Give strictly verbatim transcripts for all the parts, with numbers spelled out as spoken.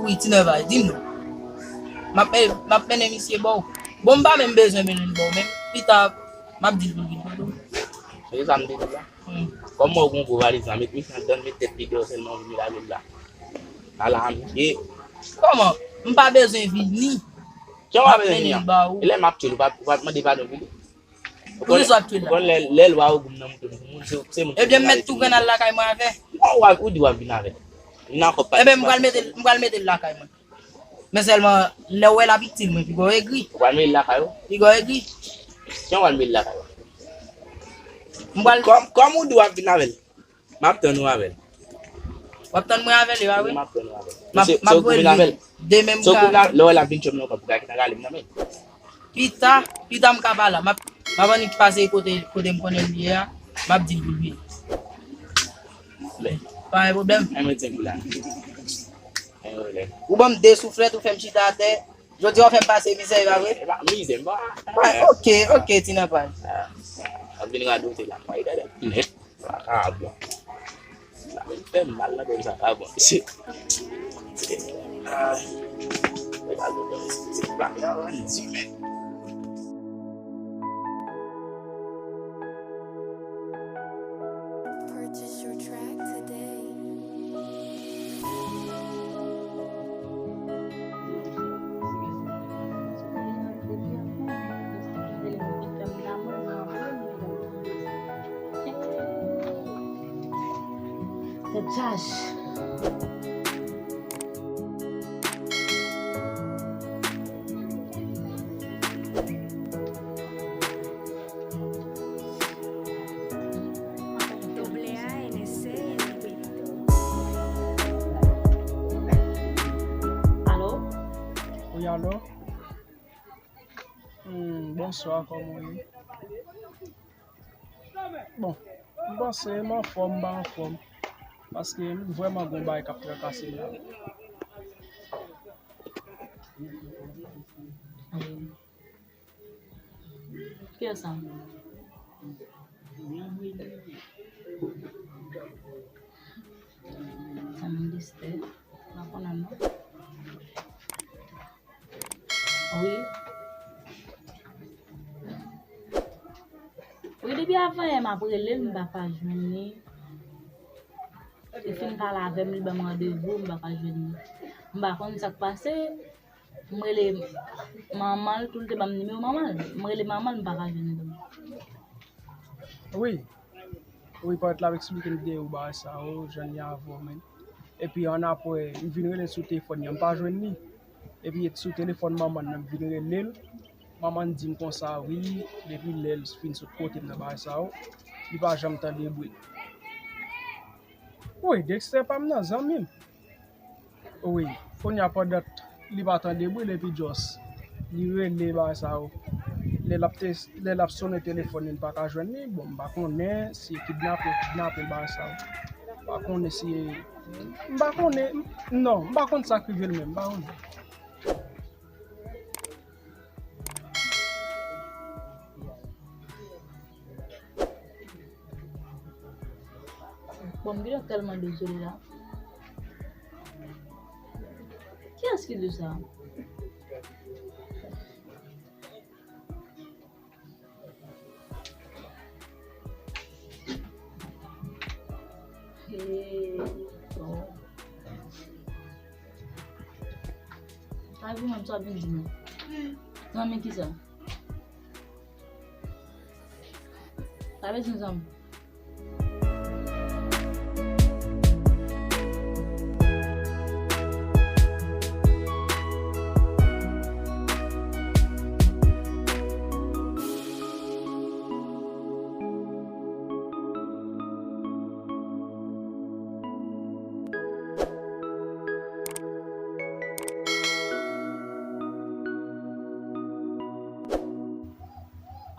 Wi, ti nèvay, di m non. M ap, m ap mennen misye ba w. Bon, m pa menm bezwen mennen l ba w, men pita, m ap di l pou l vin kote w. Se sa m te di la. Hmm. Kòm mwen, w gen gwo valiz la, met misye anndan, met tèt li deyò sèlman, w vini lage l la. Ala misye. Kòman? M pa bezwen vini. Jan w pa bezwen vini an? E lè m ap tchwe l, ou pa, ou pa mande padon pou li? Poukisa w ap tchwe l la? Ou konn lè, lè lwa Ogou nan mouton pou moun, se, se moun ki... Ebyen, m mèt tou grenn al lakay mwen avè. Non, w ap, ou di w ap vin avè. Vin an kòb pa. Ebyen, m pral mete, m pral mete l lakay mwen. Men sèlman, lè w wè l ap itil mwen, piga w egri. Ou pral mete l lakay ou? Piga w egri. Jan w pral mete l lakay ou? M pral... Kòm, kòm ou di w ap vin avè l, m ap tann ou avè l. W ap tann mwen avè l, e pa vre? M ap tann ou avè l. M ap, m ap rele l. Demen m ka... Lè w wè l ap vin tchwe m nan kòb, ou ka kite l ale m nan men l. Pita, pita m ka pale. M ap, m ap annik pase kote, kote m konnen l ye a. M ap di l pou l vini. Pa gen pwoblèm. Ay, mwen di pou la. Pa gen pwoblèm. Ou ban m de souflèt, ou fè m chita atè. Jodi a, ou fè m pase mizè, e pa vre? E pa mizè, m pa... Ah, ok, ok, ti nanpay. Ah, ap vin radote la. Mwen, gade. Nèt. Sa ka bon. Sa menm fè m mal nan bèl sa ka bon. Se, se, ah, se pa bon, se pa bon, se pa bon. Purchase your track today. Tèt chaje. Alo? Wi, alo? Hmm, bonswa, kòman w ye? Bon, m panse m anfòm, m pa anfòm. Paske m vrèman gen yon bagay k ap trakase m la. Kiyès sa? Sa menm Destè, m pa konnen l non. Wi. Wi, depi avanyè m ap rele l, m pa ka jwenn li. Li fin pale avè m, li ban m randevou, m pa ka jwenn li. M pa konn sa k pase. M rele manman l tou, l te ban m nimewo manman l. M rele manman l, m pa ka jwenn li. Wi. Wi, parèt l ap eksplike m de ou bagay sa yo, jan l ye avè w menm. Epi annapre, m vin rele l sou telefòn li an, m pa jwenn li. Epi sou telefòn manman l, m vin rele l. Manman l di m konsa, wi, depi lè l fin sot kote m nan bagay sa yo, li pa janm tande bri l. Wi, Dexter pa m nan, zanmi m. Wi, kounye a pandan li pa tande bri l epi just li rele bagay sa yo. Lè l ap te, lè l ap sonnen telefòn li, m pa ka jwenn li. Bon, m pa konnen si e kidnape yo kidnape l bagay sa yo. M pa konnen si e, m pa konnen, m, non, m pa konn sa k rive l menm, m pa konnen. Bon, m gentan tèlman dezole la. Kiyès ki di sa? Hey, bon. Sa vin menm sa vin di nou. Zanmi ki sa? Sa vle di zanmi.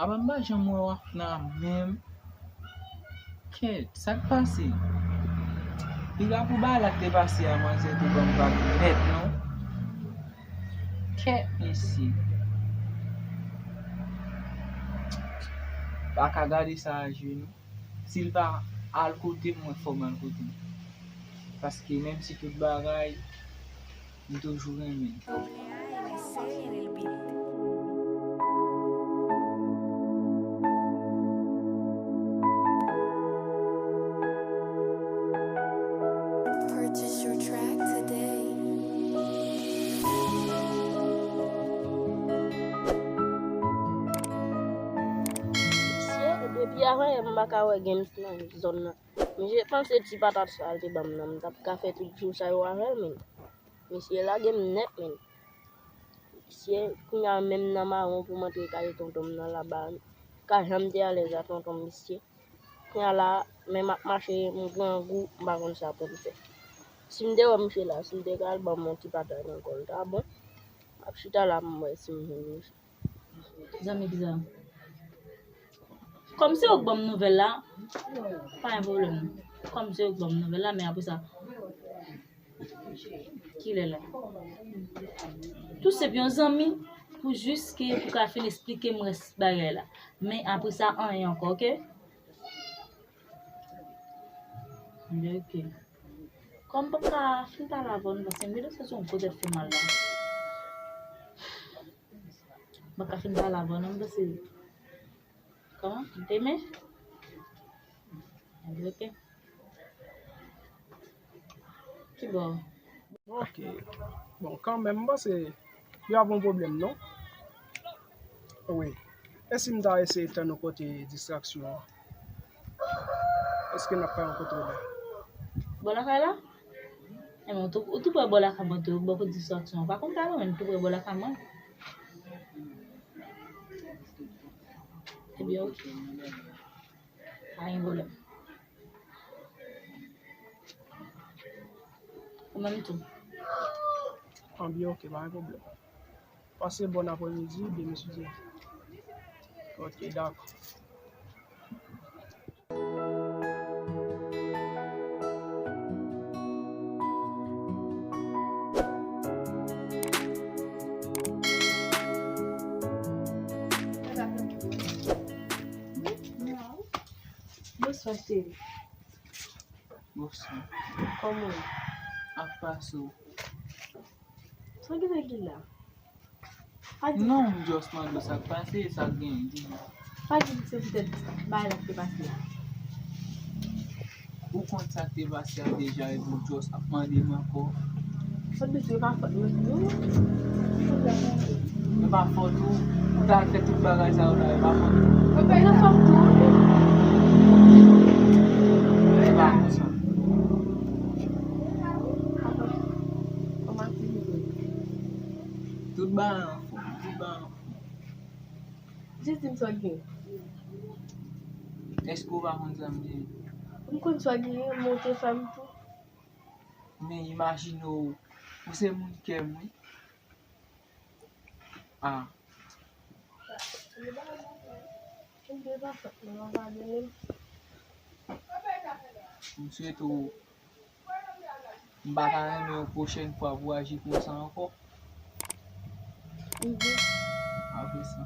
Apa m pa janm wè w ak nan menm. Kèt, sa k pase? Piga pou bagay la k te pase a, manzè te ban m vag nèt, non. Kèt, mesye. Pa ka gade sa a jwe, non. Si l pa al kote m, mwen fò m al kote l. Paske menm si tout bagay, M toujou renmen. Purchase your track today. Misye, depi avanyè m pa ka wè Games nan zòn nan. Misye panse ti patat sa l te ban m nan, m t ap ka fè tout jou sa yo avè l, men. Misye lage m nèt, men. Misye, kounye a menm nan mawon pou m antre kay tonton m nan laba, ka jan m te alèz a tonton m, misye. Kounye a la, men m ap mache, m grangou, m pa konn sa pou m fè. Si m te wè misye la, si l te ka al ban m yon ti pataj nan kò l, ta bon. M ap chita la, m wè si m jwenn misye. Zanmi bizarre. Kòm se ou k ban m nouvèl la, pa gen pwoblèm. Kòm se ou k ban m nouvèl la, men apre sa, kilè la? Tou senp, yon zanmi pou jis ke pou ka fin esplike m rès bagay la. Men apre sa, anyen ankò, oke? Oke. Kòm m p ap ka fin pale avè w, m panse m vin se yon gwo tèt fè mal la. M pa ka fin pale avè w non, m panse. Kòman? Demen? Anben, oke. Kibò? Ok. Bon, kanmenm, m panse yo ap yon pwoblèm, non? Wi. E si m ta eseye tann ou kote distraksyon an? Èske n ap ka rankontre la? Bò lakay la? Enben, ou tou, ou tou prè bò lakay mwen tou, bò kote distraksyon an. Pa konn ka renmen tou prè bò lakay mwen. Ebyen, oke. Pa gen pwoblèm. Ou menm tou. Anben, ok, pa gen pwoblèm. Pase bòn apremidi, demen si Dye vle. Ok, dakò. Bonswa, cheri. Bonswa. Kòman w ye? Ap pase w. Sa w gen nan gila? Pa di. Non, m just mande w sa k pase, sa k genyen, di m. Pa di m se poutèt bagay la k te pase a. Ou konn sa k te pase a deja epi w just ap mande m ankò. Fòt misye, e pa fòt mwen tou. E pa fòt ou, ou ta fè tout bagay sa yo la, e pa fòt ou. E pa fòt tou. E pa konsa. Kòman ti rive? Tout bagay anfòm, tout bagay anfòm. Jis di m sa w gen. Èske w pa konn sa m gen? M konn sa w gen, men w te fè m tou. Men imajine w, ou se moun kè m, wi. Ah. M swete w, m pa ta renmen yon pwochèn fwa pou w aji konsa ankò. Apre sa.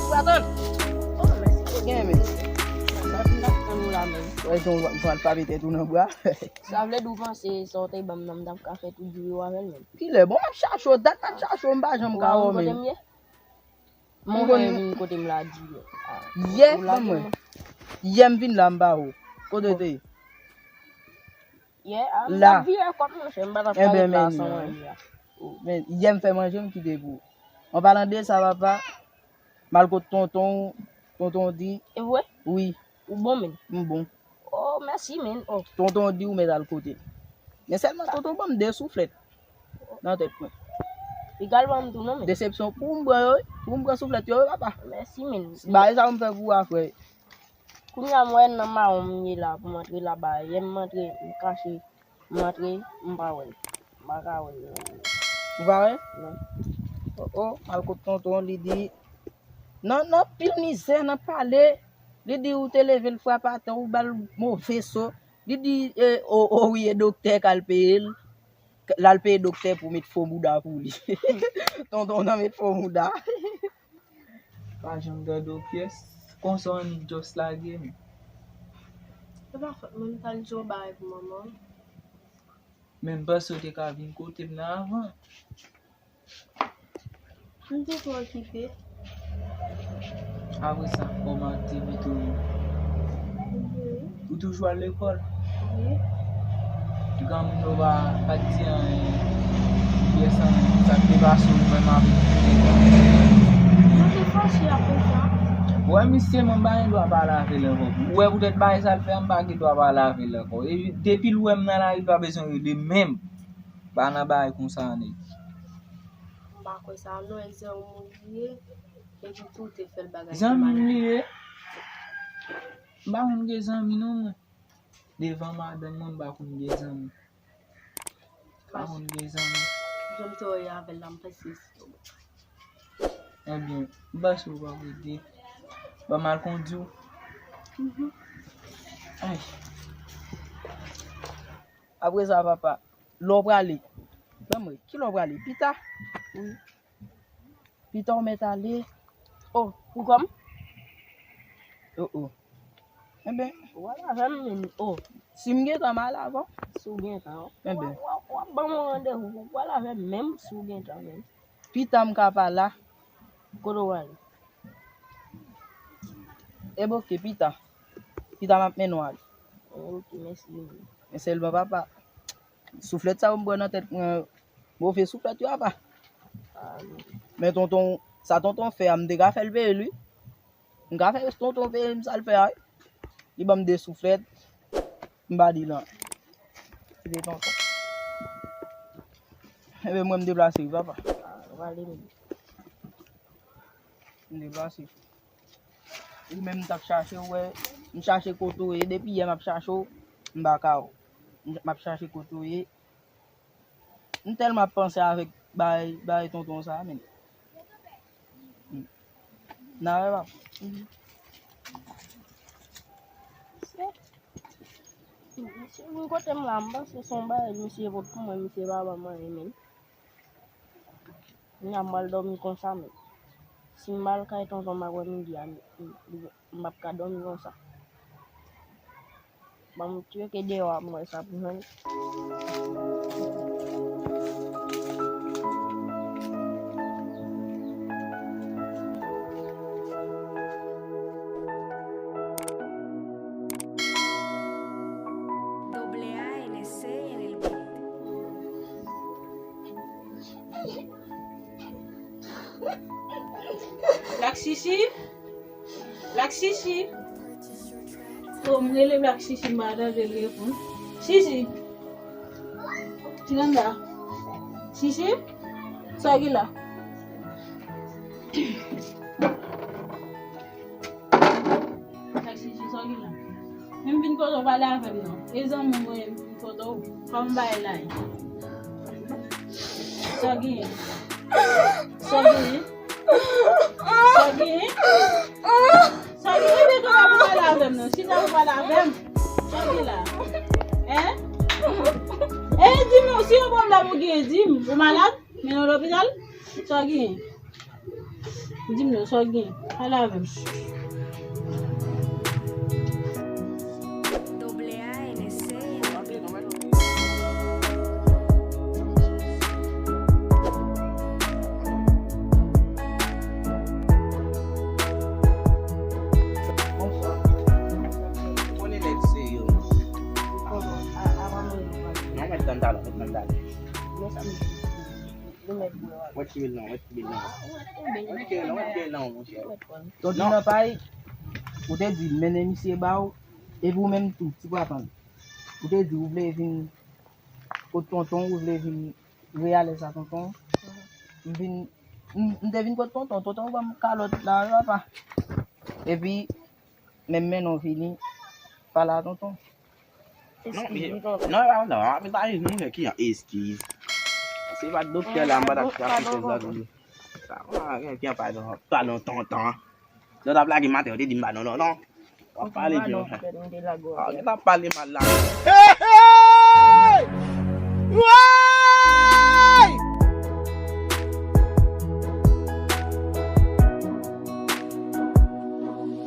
Ou atann. Oh, mèsi. Gen, men. Sa fin ap tann ou la, men. Wè, jan w pral frape tèt ou nan bwa. Sa vle di w panse sa w te ban m nan, m t ap ka fè tout jou yo avè l, men. Kilè? Bon, m ap chache w, dat m ap chache w, m pa janm ka wè w, men. Ou pa konn kote m ye? M konn vin kote m la di. Yè, ban mwen. Yè m vin la, m pa wè w. Kote w te ye? Yè, a, m t ap vire kòt monchè, m pa t ap ka ret la san manje a. Men, yè m fè manje, m kite pou ou. An palan de sa, papa, m al kot tonton, tonton di. E vre? Wi. Ou bon, men? M bon. Oh, mèsi, men. Oh. Tonton di ou mèt al kote l. Men sèlman tonton ban m de souflèt nan tèt mwen. Li ka al ban m tou, non, men. Desepsyon pou m pran yo, wi. Pou m pran souflèt yo, wi, papa. Mèsi, men. Bagay sa yo m fè pou ou a, frè. Kounye a m wè nan mawon m ye la pou m antre laba. Yè m antre, m kache, m antre, m pa wè l. M pa ka wè l non. Ou pa wè? Non. Oh, oh, m al kot tonton, li di, nan, nan pil mizè, nan pale, li di ou te leve l frape atè, ou ba l move so. Li di, eh, oh, oh, wi, e doktè k al peye l. L al peye doktè pou met fo bouda pou li. Tonton nan met fo bouda. Pa janm gade w pyès. Konsa w annik just lage m. Se pa fòt mwen, m t al di yon bagay pou manman. Men m panse w te ka vin kote m nan avan. M te twò okipe. Apre sa, kòman aktivite w yo? Mhm. Ou toujou al lekòl? Wi. Granmoun yo pa, pa t di anyen. Pyès anyen. Sa k te pase ou menm avèk Mwen te fache apre sa. Wè misye, mwen pa gen dwa pale avè l ankò. Ou wè poutèt bagay sa l fè a, m pa gen dwa pale avè l ankò. E depi l wè m nan lari, l pa bezwen rele menm. Pa nan bagay konsa, nèg. M pa kwè sa non, e zanmi w li ye, epi tou w te fè l bagay ki mal. Zanmi m li ye? M pa konn gen zanmi non mwen. Devan madanm mwen, m pa konn gen zanmi. M pa konn gen zanmi. Jan m te wè avè l la, m panse se yon bon bagay. Ebyen, m panse w p ap rete. Ban m al kondi w. Mhm. Ay. Apre sa, papa, lè w prale, ban m wè, ki lè w prale? Pita? Wi. Pita w mèt ale. Oh, pou kò m? Oh, oh. Enben. W al avè m menm. Oh. Si m gen tan, m al avè w. Si w gen tan, w, enben, w, w, w ap ban m yon randevou. W al avè m menm si w gen tan menm. Pita m ka pa la. Kote w prale? Enben, oke, pita. Pita m ap mennen w ale. Oke, mèsi. Men sèlman, papa, souflèt sa yo m pran nan tèt mwen, move souflèt yo, apa. Ah, non. Men tonton, sa tonton fè a, m te ka fè l peye l, wi. M ka fè tonton peye m sa l fè a, wi. Li ban m de souflèt, m pa di l anyen. Se te tonton. Enben, mwen, m deplase, wi, papa. Ah, w ale menm. M deplase. Ou menm m t ap chache w, wè, m chache kote w ye. Depi yè m ap chache w, m pa ka wè w. M, m ap chache kote w ye. M tèlman ap panse avèk bay, bay tonton sa, menm. Hmm. N a wè, papa. Se, se vin kote m la, m panse se yon bagay misye pot pou mwen, misye pa ban m anyen, menm. Kounya m pral dòmi konsa menm. Si m al kay tonton m ap wè midi a, m, m, m p ap ka dòmi konsa. Ban m tcheke deyò a m wè sa pou jwenn. Doble A N C en el beat. Black Chichi? Black Chichi? Oh, m rele Black Chichi, m pa tande l reponn. Chichi! Ti Ganda? Chichi? Sa w gen la? Black Chichi, sa w gen la? Men m vin kote w pale avè m non. E zanmi mwen, m vin kote w. Fò m bay la. Sa w gen? Sa w gen? Sa w gen? Sa w gen? Rete kote w pale avè m non. Chita w pale avè m. Sa w gen la? Hein? E di m non, si yon pwoblèm ou gen, di m. Ou malad? Mennen w lopital? Sa w gen? Di m non, sa w gen? Pale avè m. Doble A N C. Bonswa. Ou konnen nèg se yo. Non, mèt tann talè, mèt tann talè. Mèt ki bil non, mèt ki bil non. Mèt ki bil non, mèt ki bil non, monchè. Tonton nan pay, ou te di mennen misye ba w, epi ou menm tou, ti pwapann. Ou te di ou vle vin kot tonton, ou vle vin re alèz a tonton. M vin, m, m te vin kot tonton, tonton ban m kalòt la, papa. Epi, men m mennen w vini, pale a tonton. Non, eskiz, tonton. Non, non, non, men pa eskiz, monchè, ki jan eskiz? Se pa doktè la, m pa t ap chache fè zòt li. Sa, mwen, gen ki an padon, padon, tonton. Lè w t ap lage maten, w te di m padon, tonton. W ap pale byen, monchè. Ah, w te ap pale mal la.